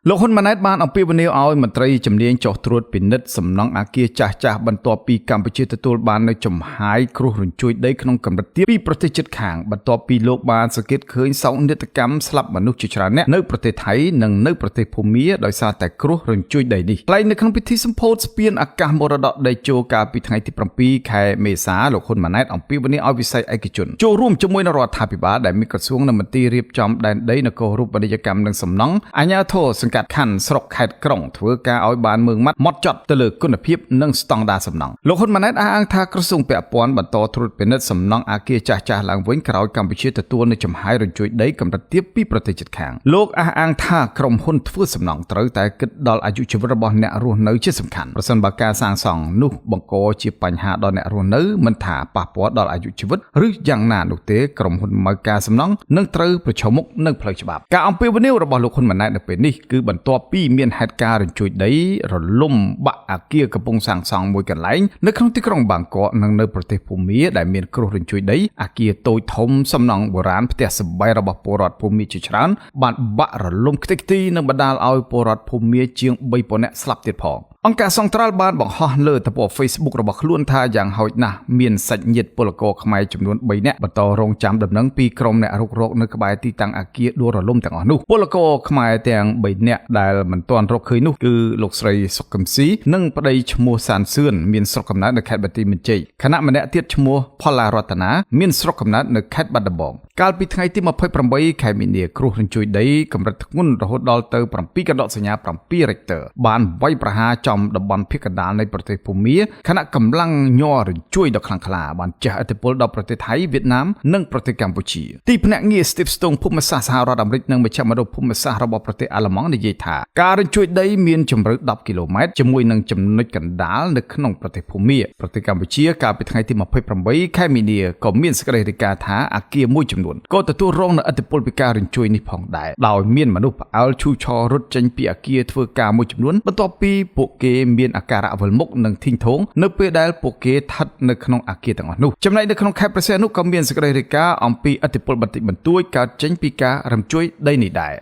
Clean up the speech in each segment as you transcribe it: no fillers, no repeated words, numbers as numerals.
លោកហ៊ុនម៉ាណែតបានអំពាវនាវឲ្យមន្ត្រីជំនាញចុះត្រួតពិនិត្យសំណង់អគារចាស់ៗបន្ទាប់ពីកម្ពុជាទទួលបាននូវចំហាយគ្រោះរញ្ជួយដីក្នុងកម្រិតទាបពីប្រទេសជិតខាងបន្ទាប់ពីលោកបានសង្កេតឃើញសោកនាដកម្មស្លាប់មនុស្សជាច្រើនអ្នកនៅប្រទេសថៃនិងនៅប្រទេសភូមាដោយសារតែគ្រោះរញ្ជួយដីនេះថ្លែងនៅក្នុងពិធីសម្ពោធស្ពានអាកាសមរតកដីជោកាលពីថ្ងៃទី7ខែមេសាលោកហ៊ុនម៉ាណែតអំពាវនាវឲ្យវិស័យឯកជនចូលរួមជាមួយនឹងរដ្ឋាភិបាលដែលមានក្រសួងនិងមន្ទីររៀបចំដែនដីនគររូបនីយកម្មនិងសំណង់អាជ្ញាធរសង្កាត់ខណ្ឌស្រុកខេត្តក្រុងធ្វើការឲ្យបានម៉ឺងម៉ាត់ម៉ត់ចត់ទៅលើគុណភាពនិងស្តង់ដារសំណង់លោកហ៊ុនម៉ាណែតអះអាងថាក្រសួងពាក់ព័ន្ធបន្តត្រួតពិនិត្យសំណង់អគារចាស់ៗឡើងវិញក្រោយកម្ពុជាទទួលនូវចំហាយរញ្ជួយដីកម្រិតទាបពីប្រទេសជិតខាងលោកអះអាងថាក្រុមហ៊ុនធ្វើសំណង់ត្រូវតែគិតដល់អាយុជីវិតរបស់អ្នករស់នៅជាសំខាន់ប្រសិនបើការសាងសង់នោះបង្កជាបញ្ហាដល់អ្នករស់នៅមិនថាប៉ះពាល់ដល់អាយុជីវិតឬយ៉ាងណានោះទេក្រុមហ៊ុនម៉ៅការសំណង់នឹងត្រូវប្រឈមមុខនឹងផ្លូវច្បាប់ការអំពាវនាវរបស់លោកហ៊ុនម៉ាណែតនៅពេលនេះគឺបន្ទាប់ពីមានហេតុការណ៍រញ្ជួយដីរលំបាក់អគារកំពុងសាងសង់មួយកន្លែងនៅក្នុងទីក្រុងបាងកកនិងនៅប្រទេសភូមាដែលមានគ្រោះរញ្ជួយដីអគារតូចធំសំណង់បុរាណផ្ទះសម្បែងរបស់ពលរដ្ឋភូមាជាច្រើនបានបាក់រលំខ្ទេចខ្ទីនិងបណ្ដាលឲ្យពលរដ្ឋភូមាជាង3000នាក់ស្លាប់ទៀតផងអង្គការសង្ត្រាល់បានបង្ហោះលើទំព័រ Facebook របស់ខ្លួនថាយ៉ាងហោចណាស់មានសាច់ញាតិពលករខ្មែរចំនួន3នាក់បន្តរងចាំដំណឹងពីក្រុមអ្នករុករកនៅក្បែរទីតាំងអគារដួលរលំទាំងអស់នោះពលករខ្មែរទាំង3នាក់ដែលមិនទាន់រកឃើញនោះគឺលោកស្រីសុកឹមស៊ីនិងប្តីឈ្មោះសានសឿនមានស្រុកកំណើតនៅខេត្តបន្ទាយមានជ័យខណៈម្នាក់ទៀតឈ្មោះផល្លារតនាមានស្រុកកំណើតនៅខេត្តបាត់ដំបងកាលពីថ្ងៃទី28ខែមីនាគ្រោះរញ្ជួយដីកម្រិតធ្ងន់រហូតដល់ទៅ7កណ្ដកសញ្ញា7 Richter បានវាយប្រហារចំតំបន់ភាគកណ្ដាលនៃប្រទេសភូមាខណៈកម្លាំងញ័ររញ្ជួយដ៏ខ្លាំងក្លាបានជះឥទ្ធិពលដល់ប្រទេសថៃវៀតណាមនិងប្រទេសកម្ពុជាទីភ្នាក់ងារ Steve Stone ភូមិសាស្ត្រសហរដ្ឋអាមេរិកនិងមជ្ឈមណ្ឌលភូមិសាស្ត្ររបស់ប្រទេសអាល្លឺម៉ង់និយាយថាការរញ្ជួយដីមានជម្រៅ10គីឡូម៉ែត្រជាមួយនឹងចំណុចកណ្ដាលនៅក្នុងប្រទេសភូមាប្រទេសកម្ពុជាកាលពីថ្ងៃទី28ខែមីនាក៏មានសេចក្តីរាយការណ៍ថាអគារមួយចំនួនក៏ទទួលរងនូវឥទ្ធិពលពីការរញ្ជួយនេះផងដែរដោយមានមនុស្សផ្អើលឈូឆររត់ចេញពីអគារធ្វើការមួយចំនួនបន្ទាប់ពីពួកគេមានអាការៈវិលមុខនិងធីងថងនៅពេលដែលពួកគេស្ថិតនៅក្នុងអគារទាំងអស់នោះចំណែកនៅក្នុងខេត្តព្រះសីហនុក៏មានសេចក្តីរាយការណ៍អំពីឥទ្ធិពលបន្តិចបន្តួចកើតចេញពីការរំជួយដីនេះដែរ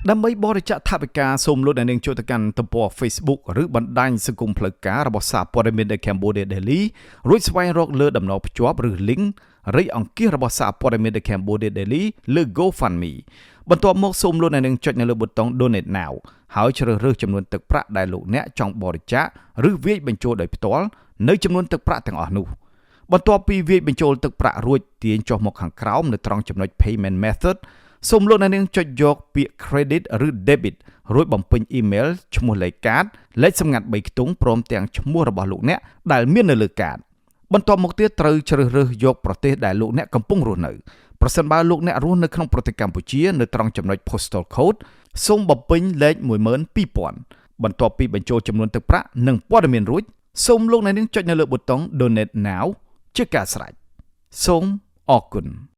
ដើម្បីបរិច្ចាគថវិកាសូមលោកអ្នកនាងចូលទៅកាន់ទំព័រ Facebook ឬបណ្ដាញសង្គមផ្លូវការរបស់សារព័ត៌មាន The Cambodia Daily រួចស្វែងរកលើតំណភ្ជាប់ឬ link រៃអង្គាសរបស់សារព័ត៌មាន The Cambodia Daily លើ GoFundMe បន្ទាប់មកសូមលោកអ្នកនាងចុចនៅលើប៊ូតុង Donate Now ហើយជ្រើសរើសចំនួនទឹកប្រាក់ដែលលោកអ្នកចង់បរិច្ចាគឬវាយបញ្ចូលដោយផ្ទាល់នៅចំនួនទឹកប្រាក់ទាំងអស់នោះបន្ទាប់ពីវាយបញ្ចូលទឹកប្រាក់រួចទាញចុះមកខាងក្រោមនៅត្រង់ចំណុច Payment Method សូមលោកអ្នកនាងចុចយកពាក្យ credit ឬ debit រួចបំពេញអ៊ីមែលឈ្មោះលេខកាតលេខសម្ងាត់3ខ្ទង់ព្រមទាំងឈ្មោះរបស់លោកអ្នកដែលមាននៅលើកាតបន្ទាប់មកទៀតត្រូវជ្រើសរើសយកប្រទេសដែលលោកអ្នកកំពុងរស់នៅប្រសិនបើលោកអ្នករស់នៅក្នុងប្រទេសកម្ពុជានៅត្រង់ចំណុច postal code សូមបំពេញលេខ12000បន្ទាប់ពីបញ្ចូលចំនួនទឹកប្រាក់និងព័ត៌មានរួចសូមលោកអ្នកនាងចុចនៅលើប៊ូតុង Donate Now ជាការស្រេចសូមអរគុណ។